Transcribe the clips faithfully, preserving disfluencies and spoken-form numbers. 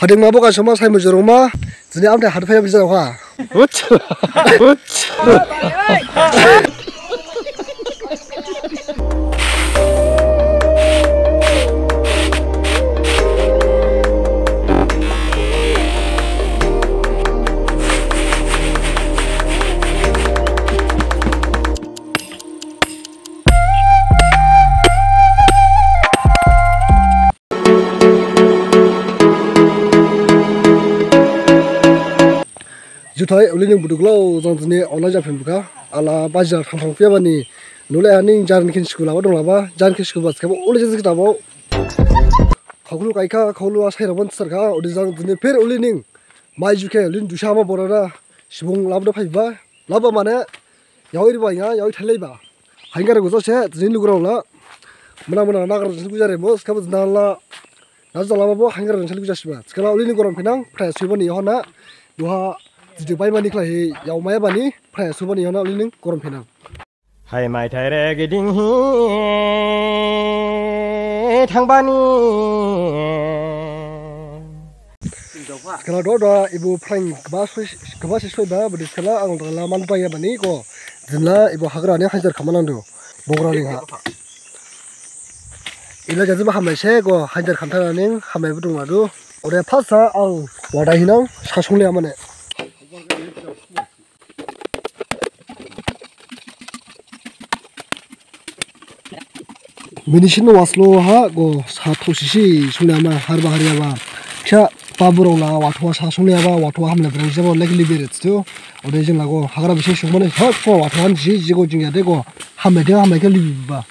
Hading ma bo ka soma sai mujurung ma, jini amthai hadu phaya bijara ha. Uch, uch. Juthai, uli ning budu glao jang jini online japhin bukha. Ala bajar thang thang phiya bani. Nule ani jar ni khin school aba dong laba. Jar ni khin school bas kabo uli jang jang tabo. Khoklu kaikha, khoklu asai raban sarkha. Uli jang jini pher uli ning. Mai jukhe uli ning dusa ma borada. Sibung labda phaiba. Laba mane, yaoi riba ya, yaoi thailaiba. Haingar gujo se, jini lugurao la. Mena mena nagar jini gujare mo, skabo jina la. Naja laba bo haingar jini gujasiba. Skala uli ni gorom phinang, phrai subani hona. Duha, jidi bai mani khlai, yao maya bani, phrai subani hona uli ni gorom phinang. Hai mai thaire giding hi. Thangbani. Skala do do ibu prank gaba soi gaba si soi ba budi skala ang dala man paya bani ko jinla ibu hagra ni hajar khamanang do bogra ling ha. Ila jadi ba hamai se ko hajar khamthana ning hamai budung adu. Ore phasa ang wadai hinang sasung le amane. Bini sini waslo ha go sa thau sisi sungliya ma harba hariya ba. Kya paburong la watho sa sungliya ba watho hamle brang jabo lek libere tu. Ode jeng la go hagra bisi sungmane ha ko watho han si jigo jing ya de go hamle de hamle ke libi ba.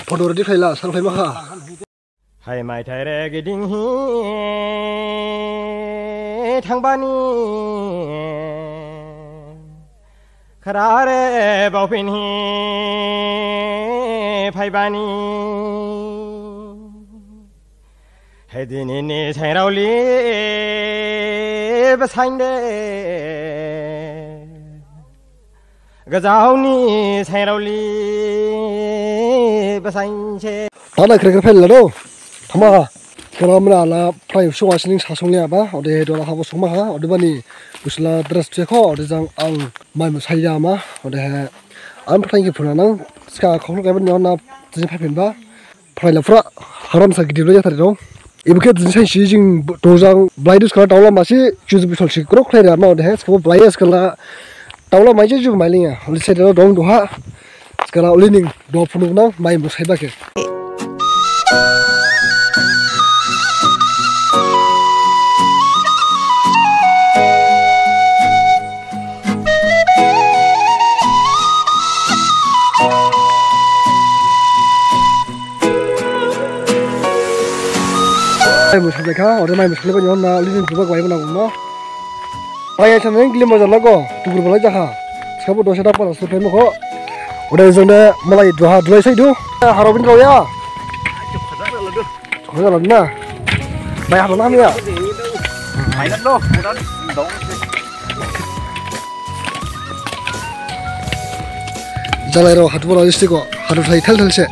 Photo ready khaila sang khlai ma kha. Hai mai thaire giding hi thangbani. Kharare bauphin hi phaibani. Hai dini ni sairauli basainde. Gajaoni sairauli basainse. Tana kre kre phaila do. Thama ha. Kera mena la prai su wasining sasung le aba. Ode dola habo sungma ha. Ode bani usla dress chekho. Ode jang ang mai musai ya ma. Ode he. Ang prai ki phuna nang. Ska khoklo kaiba ni ona jini phaiphin ba. Prai la phura haram sa gidi lo jathar dong. Ibu khe jini sainsi jing dojang blai dus kala daula masi juju bisol si krok khlai rama ode he skabo blai as kala daula mai je ju mai linya. Oli se dong duha. Skala oli ning do phunuk nang mai musai ba khe. Mai musa lekha, ode mai musa lekha nyon na lini buba gwai mana guma. Pai aisa neng glim bajar lago, tugur balai jaha. Sabo dosa dak pada supai mokho. Ode jeng de malai duha dulai sai du. Harobin rao ya. Kau jalan na. Mai halo na ya. Mai lo, udah dong. Jalai rao hadu bala listiko hadu thai thal thal se.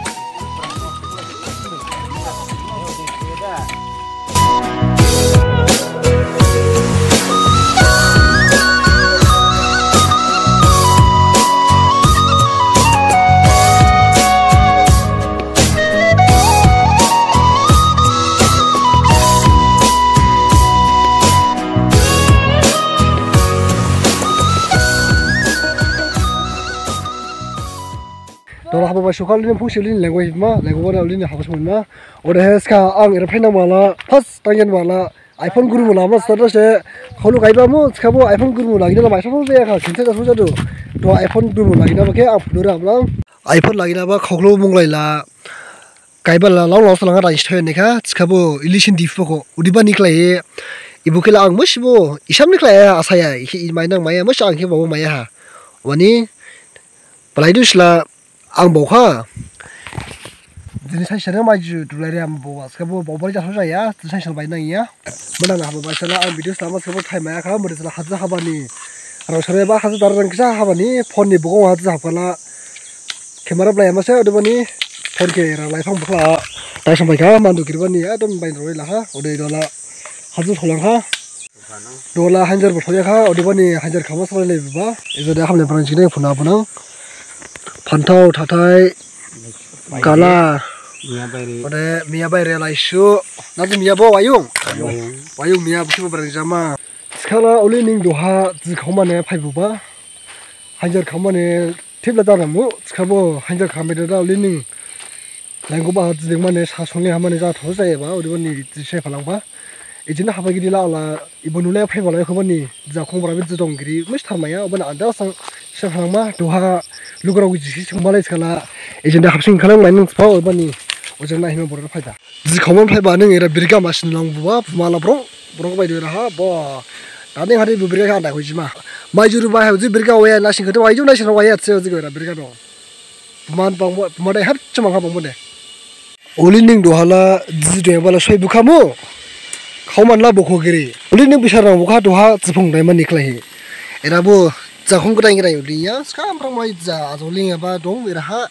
Dora habo bai sokal ni phungsi lini lenggo hima, lenggo bana lini habo sumai ma. Ode he ska ang era phaina mala, first tangen mala, iPhone guru mala ma start se, kholu kaiba mu, skabo iPhone guru mala gina ma iPhone se ka kinse ka soja do. To iPhone guru mala gina ba khe ang phudura ablang. iPhone lagina ba khoklo munglaila. Kaiba la lao lao salanga rai sthoi ne kha, skabo ilisin dipho ko. Udiba niklai. Ibu khe la ang musibo, isam niklai asaya, ikhe mainang maya, musi ang khe bawa maya ha. Wani, palai du sila ang bokha. Jini sai sene mai ju dulai re am bo, skabo bo bari jaso jaya, jini sai sene bai nang ya. Mana na habo bai sala ang video selama skabo thai maya kha, mode sala haja habani. Rang sare ba haja dar rang kisa habani, phone ni bokong haja habkala. Camera blai ma se, odebani phone khe era laiphang bukla. Tai sampai kha, mandu giri bani, ekdom bain roi la kha, ode dola. Haju tholang kha. Dola hanjar bo thoya kha, odebani hanjar khama salai lai ba. Ijo da hamle brang jine phuna phunang. Phanthao, thathai, kala. Miya baire. Ode miya baire laisu. Nadi miya bo wayung. Wayung. Wayung miya bisi bo brang jama. Skala uli ning duha ji khaumane phaibuba. Hanjar khaumane thibla dana mu. Skabo hanjar khamai da uli ning. Langgo ba ji ding mane sa songli hamane ja tho jaya ba. Uli bani ji se phalangba. Ijina haba gidi la ala ibo nule phaiba la khobani ja khong bara ji dong giri. Mis tharmaya obana anda sang se phalangma. Duha lugrao ji si songba lai skala. Ijina hapsing khalang mai nung spa obani. Ojana hima bora phaida. Ji khaumane phaiba ning era birga masin langbuba. Mala bro. Borok bai dui raha bo. Tani hari bu birga kha anda khui jima. Mai juru bai ha ji birga waya nasing khate wai ju nasing waya tse ji gora birga dong. Buman bang mo, buman dai hap chuma kha bang mo de. Uli ning duha la ji dui bala soi bukha mu. Khauman la bukho giri. Uli ning bisar nang bukha duha jipung dai mani khlai hi. Era bu jakhung gdai gdai uli ya. Skam prang mai ja ajoling ya ba dong era ha.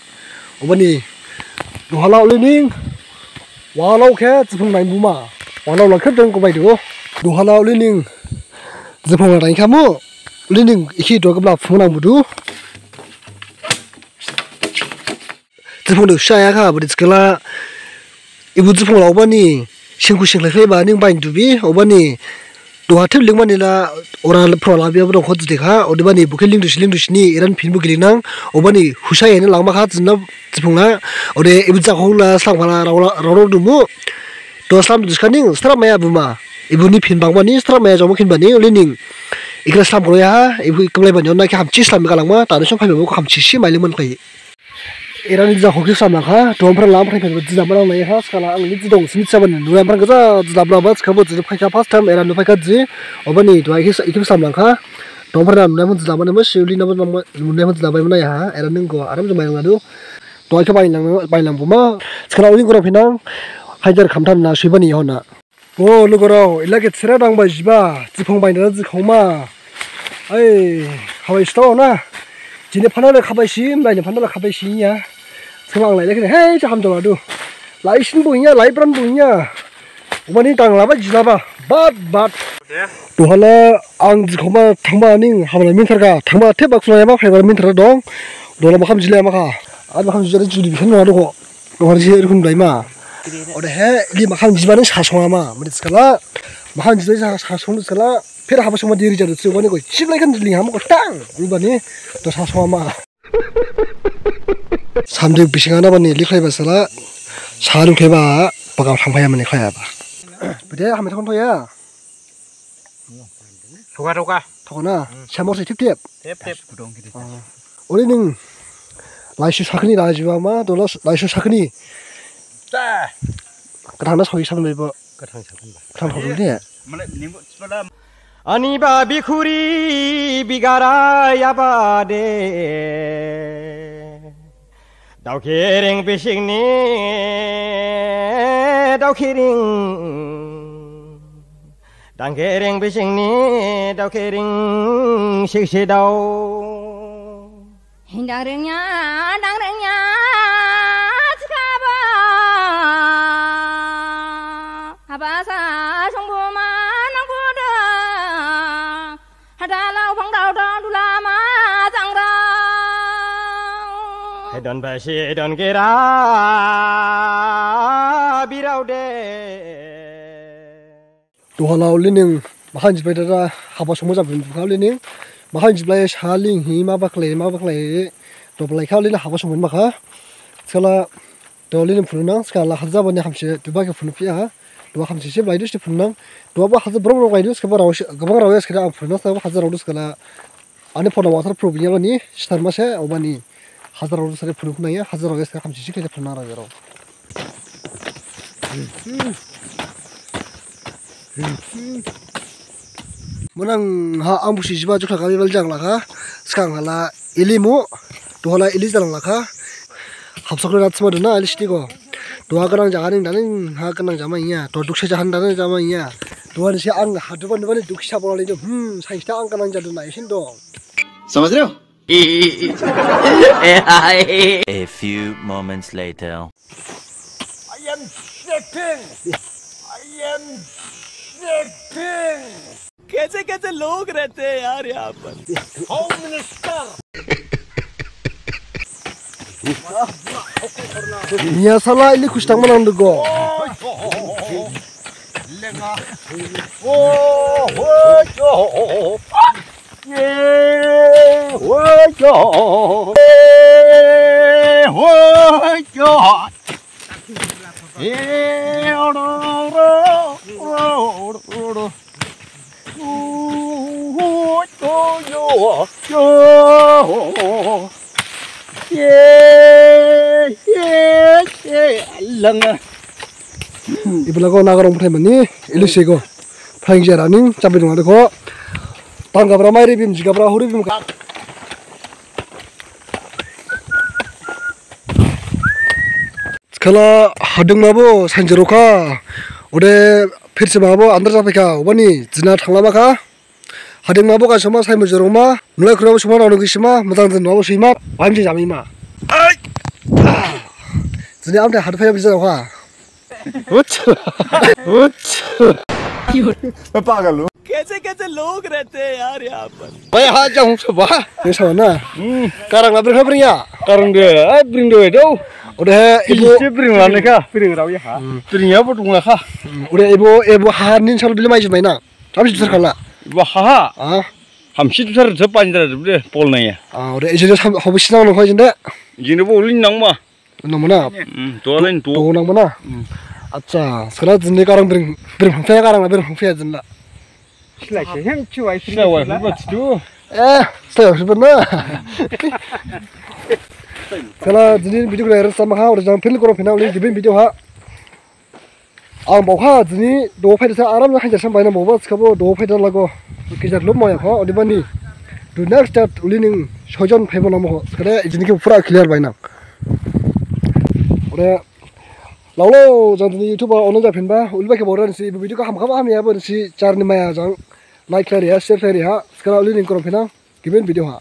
Obani duha la uli ning. Walao khe jipung nai buma. Walao la khe dong ko bai du. Duha la uli ning. Jipung la dai khamu. Uli ning ikhi do gabla phung nang budu. Jipung do saya kha budi skala. Ibu jipung la obani. Singku singkhlai khlai ba ning bain dubi. Obani. Duha thep lingmani la ora phro la biya bro khot de kha, odebani bukhe lingdusi lingdusi ni iran phin bu gilinang, obani husa yene langma kha jinna jipung la, ode ibu jakhong la slang phala rao rao dumu, to slam duska ning stra maya buma, ibu ni phin bangma ni stra maya jomo khin bani uli ning, ikra slam kro ya, ibu ikamlai bani onna khe hamchi slam ka langma, tani song phai bu hamchi si mailing man khlai. Era ni jida hoki samlang kha, dom phrang lam phrang phrang jida manang nai kha, skala ang ni jidong sini jaba ni nura phrang gaja jida bla ba, skabo jida phai kha first time era nu phai kha ji, obani duha ikhi ikhi samlang kha, dom phrang nura phrang jida manang ma siuli na manang nura phrang jida bai manang ya, era ning go aram jumai lang du, duha ikhi bai lang bai lang buma, skala uli gora phinang, hajar khamtham na suibani hona. O lugurao, ila khe sera dangbai jiba, jipung bainana jikhaoma. Ai, khabai sto na. Jini phanale khabai si, baini phanale khabai si ya. Sema ang lai lekhe, hei, jaham jala du. Lai sin bunya, lai bran bunya. Umani danglaba jilaba, bat bat. Duhala ang jikhaoma thangba ning hamla mintharkha, thangba thep baksulaya ma phaiba minthar dong. Duhala makham jilaya makha. Ar makham jilaya judi bikhan nang dukho. Duhala jilaya rukhum blaima. Odehe, ili makham jibani sasongama, mani skala, makham jibani sa-, sasong skala, phir haba songma diri jadu, sibani koi, siblai khan jili hama koi tang, ibani, to sasongama. Samding bisingana bani likhlaiba sala, salu khlaiba, baga thangphaya mani khlaiba. Bede, hamai thon thoya. Thoka, thoka. Thoka na? Hmm. Samor se thip thip? Thip thip. Oh. Ori ning laisu sakni da jiba ma, dola laisu sakni. Ta. Kathang na sawi sakni bo. Kathang sakni ba. Kathang sakni de. Mane nimbo sipala. Ani ba bikhuri bigara yaba de. Daokhereng bisingni daokhereng. Dangkhereng bisingni daokhereng siksi dao. Dangrengnya, dangrengnya, jikaba. Habasa songbu manang buda. Hadalau phangdao dao dulama jangrao. Hedon basi hedon kera birao de. Duhala uli ning, makham jibai dada, haba songma jabin bukha uli ning, makham jiblai saling hi ma baklai, ma baklai, doblai kha uli ning haba songma makha, skala, doli ning phunu nang, skala haja bani hamse, duba khe phunu phiya, duba hamse se blai du se phunu nang, duba bo haja bro bro blai du, skaba rao se, gabang rao ya skala ang phunu nang, skaba haja rao du skala, Ani phone water proof ya bani, sitar ma se, obani. Hajar rao sare phunu phunu ya, hajar rao ya sare hamsi si khe phunu nang rao ya rao. Manang ha ang busi jiba jukha kami bal jang lakha, skang hala ilimu, duhala ili jang lakha. Hapsok le rat sma duna, ili sini ko. Duha kanang jaga ning daning, ha kanang jama iya. Duha duksa jahan daning jama iya. Duha ni si ang, ha duha ni bani duksa bola ni, hmm, saista ang kanang jadu na isin dong. समझ रहे हो? A few moments later. I am sweating. I am sweating. कैसे कैसे लोग रहते हैं यार यहाँ पर। Home Minister. Niya sala ili khustang manang dugo. Lenga. Oh, oh, oh. Ibla ko nagarong phai mani, ili sego. Phaing jera ning, champi dong adekho. Tang gabra mai ribim, ji gabra huribim ka. Skhala hading mabo, sanjero ka. Ode phirse mabo, andar japai ka. Obani, jina thangla ma ka. Hading mabo ka soma, sai mujurong ma. Mulai khurabo soma, nanu ki soma, mutang jin mabo sima. Baim jin jami ma. Ai! Jini amte hading phai bisa ka. Uch. Uch. पागल हो। कैसे कैसे लोग रहते हैं यार यहाँ पर। Bai ha jang sa ba. Ni sa na. Karang la bring ha bring ya. Karang de, ai bring de do. Ode he ibu. Isi bring la ne ka. Bring rao ya ha. Bring ya bo tung la ka. Ode ibu ibu ha nin sal bili mai jumai na. Hamsi dusar khala. Ibu ha ha. Ah. Hamsi dusar se panjra de pol na ya. Ah, ode isi de hobi sinang no khoi jinde. Jinde bo ulin nang ma. Nang mana? Hmm, tualain tu. Tu nang mana? Hmm. Acha, skhala jini karang bring, bring hangphaya karang la bring hangphaya jinla. Silai se hem chuai silai wa ba tu. Eh, silai wa ba na. Skhala jini video khlai rasa ma ha, ora jang phin koro phina uli gibin video ha. Ang baokha jini do phaida sa aram jang hajar sam baina baoba skabo do phaida lago. Kijar lum maya kho, odebani. Do next step uli ning sojon phaibo namo kho. Skhala jini khe pura clear bainang. Ore, laolo, jang dini YouTuber ono japhinba, uliba khe bora nisi, ibu video kha hamkhaba hamyaba nisi, charni maya jang, like khlai riha, share khlai riha, skhala uli ning korom phina, gibin video ha.